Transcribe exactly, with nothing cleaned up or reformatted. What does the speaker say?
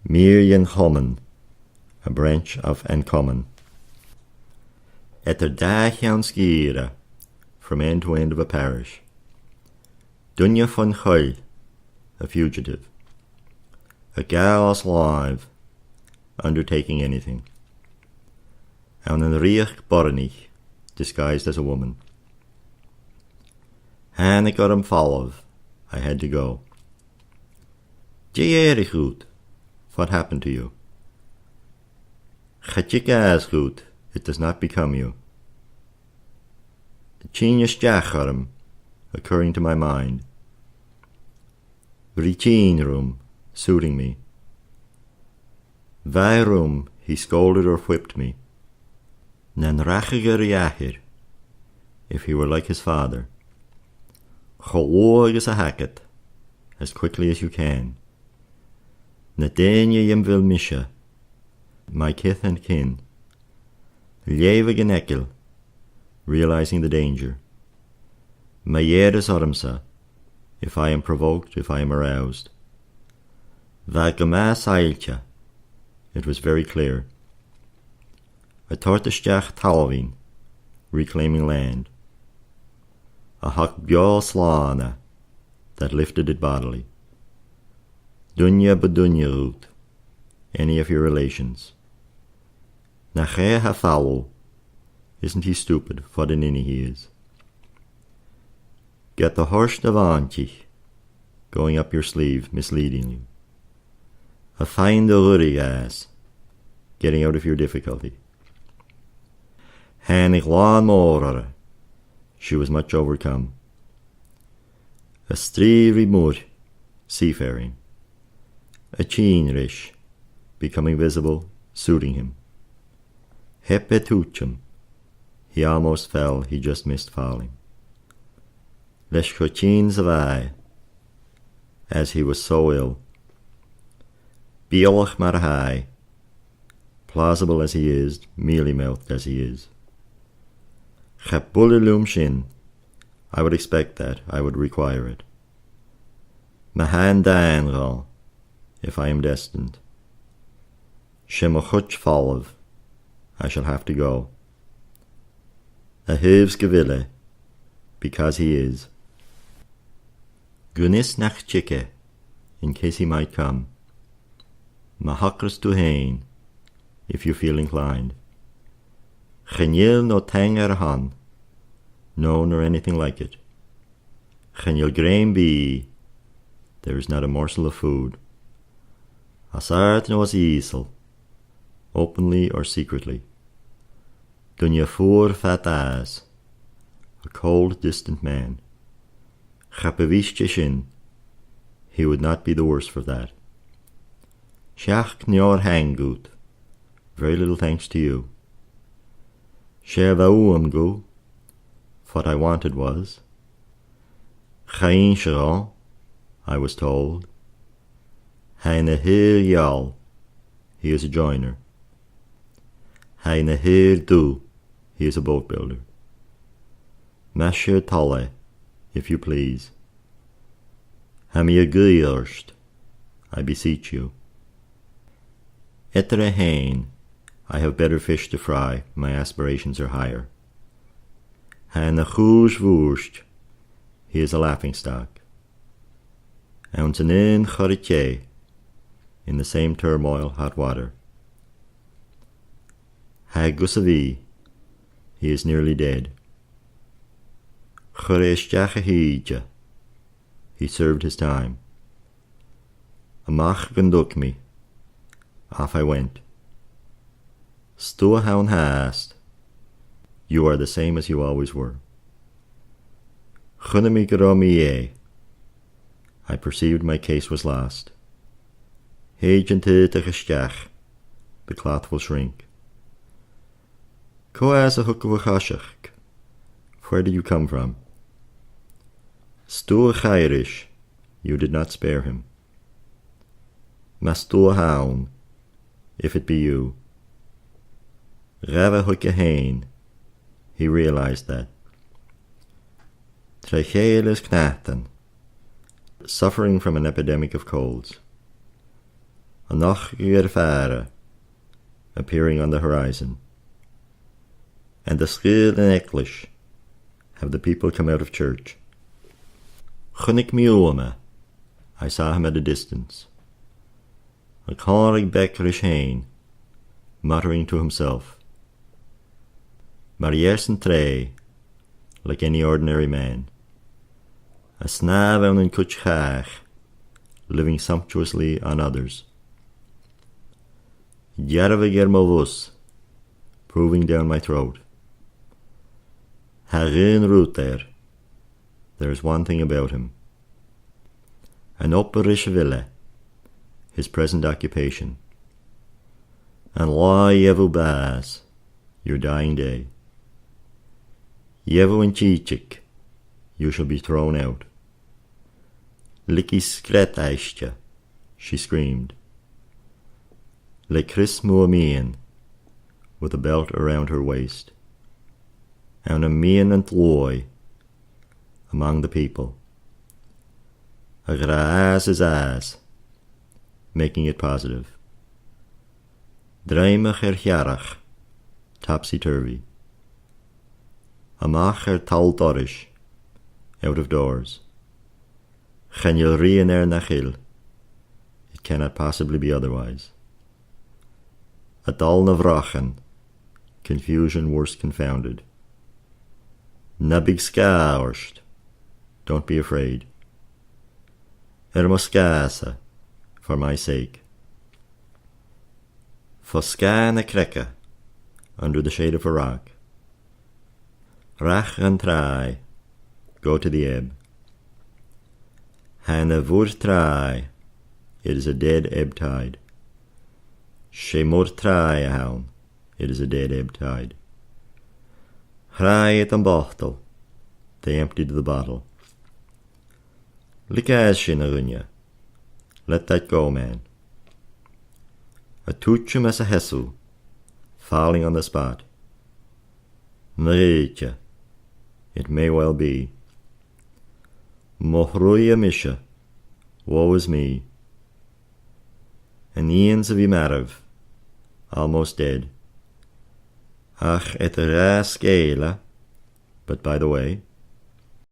Mìr dhen chomann, a branch of an comann. Eadar dà cheann sgìre, from end to end of a parish. Duine fon choill, a fugitive. A' gabhail os làimh, undertaking anything. Ann an rìoghachd boireannaich, disguised as a woman. Thàinig orm falbh, I had to go. Dè dh'èirich dhut? What happened to you? Cha tig às dhut, it does not become you. Tha tighinn a-steach orm, occurring to my mind. Bha e a' tighinn rium, suiting me. Bha e rium, he scolded or whipped me. Nan rachadh e ri athair, if he were like his father. Cho luath 's a th' agad, as quickly as you can. Na daoine dham bheil mise, my kith and kin. Leughadh an eagail, realizing the danger. Ma dh'èireas ormsa, if I am provoked, if I am aroused. Bha e gu math saillte, it was very clear. A' toirt a-steach talmhainn, reclaiming land. A thug beò slàna, that lifted it bodily. Duine bu duine dhut, any of your relations. Nach e a tha falamh, isn't he stupid, what an innie he is. Ged a thoirt a' mhàintich, going up your sleeve, misleading you. A' faighinn do dh'fhuirich às, getting out of your difficulty. Thàinig làn mòr oirre, she was much overcome. A' strì ri muir, seafaring. A' tighinn ris, becoming visible, suiting him. Theab e tuiteam, he almost fell, he just missed falling. Leis cho tinn 's a bha e, as he was so ill. Beòthach mar a tha e, plausible as he is, mealy-mouthed as he is. Cha b' urrainn leam sin, I would expect that, I would require it. Ma tha an dàn dhomh, if I am destined. 'S e mo chuid falbh, I shall have to go. A thaobh 's gu bheil e, because he is. Gun fhios nach tig e, in case he might come. Ma thogras tu fhèin, if you feel inclined. Chan eil no taing air a shon, no, nor anything like it. Chan eil grèim bìdh, there is not a morsel of food. As àrd no as ìosal, openly or secretly. Duine fuar fad fhàs, a cold, distant man. Cha bu mhiste sin, he would not be the worse for that. Seachd neòir-theanga dhut, very little thanks to you. 'S e a bha uaim dhut, what I wanted was. Chaidh innse dhomh, I was told. Tha e na fhir-gheal, he is a joiner. Tha e na fhir-dubh, he is a boat builder. Mas e ur toil e, if you please. Tha mi a' guidhe ort, I beseech you. Eadar e fhèin, I have better fish to fry, my aspirations are higher. Tha e na chùis-bhùird, he is a laughing stock. Anns an aon chorra-teth, in the same turmoil, hot water. Tha e gus a bhith, he is nearly dead. Chuir e a-steach a thìde, he served his time. A-mach gun tug mi, off I went. 'S tu a th' ann fhathast, you are the same as you always were. Chunnaic mi gun robh mi dheth, I perceived my case was lost. Thèid an t-aodach a-steach, the cloth will shrink. Cò às a thug thu a' choiseachd? Where did you come from? 'S tu a chaidh ris, you did not spare him. Mas tu a th' ann, if it be you. Ghabh e thuige fhèin, he realized that. Traidheil is cnatan, suffering from an epidemic of colds. An Òchdadh air Faire, appearing on the horizon. An do sgaoil an eaglais? Have the people come out of church? Chunnaic mi uaim e. I saw him at a distance. A' còmhradh beag ris fhèin, muttering to himself. Mar a gheibh san trèidh, like any ordinary man. A' snàmh ann an cuid chàich, living sumptuously on others. Dearbhadh air mo bhus, proving down my throat. Tha aon rud air, there is one thing about him. An obair ris a bheil e, his present occupation. An latha a gheibh thu bàs, your dying day. Gheibh thu an tìdeag, you shall be thrown out. Leigidh sgread aiste, she screamed. Le crios mu a miann, with a belt around her waist. Ann am meadhan an t-sluaigh, among the people. A ghràdh às is às, making it positive. Droimneach air thearach, topsy-turvy. A-mach air toll dorais, out of doors. Chan eil rian air nach eil, it cannot possibly be otherwise. A' dol na bhrochan, confusion worse confounded. Na biodh sgàth ort, don't be afraid. Air mo sgàth-sa, for my sake. Fo sgàth na creige, under the shade of a rock. Rach dhan tràigh, go to the ebb. Tha e na mhuir-tràigh, it is a dead ebb tide. 'S e muir-tràigh a th' ann, it is a dead ebb tide. Shràigh iad am botal, they emptied the bottle. Leig às sin, a dhuine. Let that go, man. A' tuiteam às a sheasamh, falling on the spot. Na gèite, it may well be. Mo chroidhe mise, woe is me. An fhìon-sa a bhith marbh, almost dead. Ach air do ghràs-sgeula, but by the way.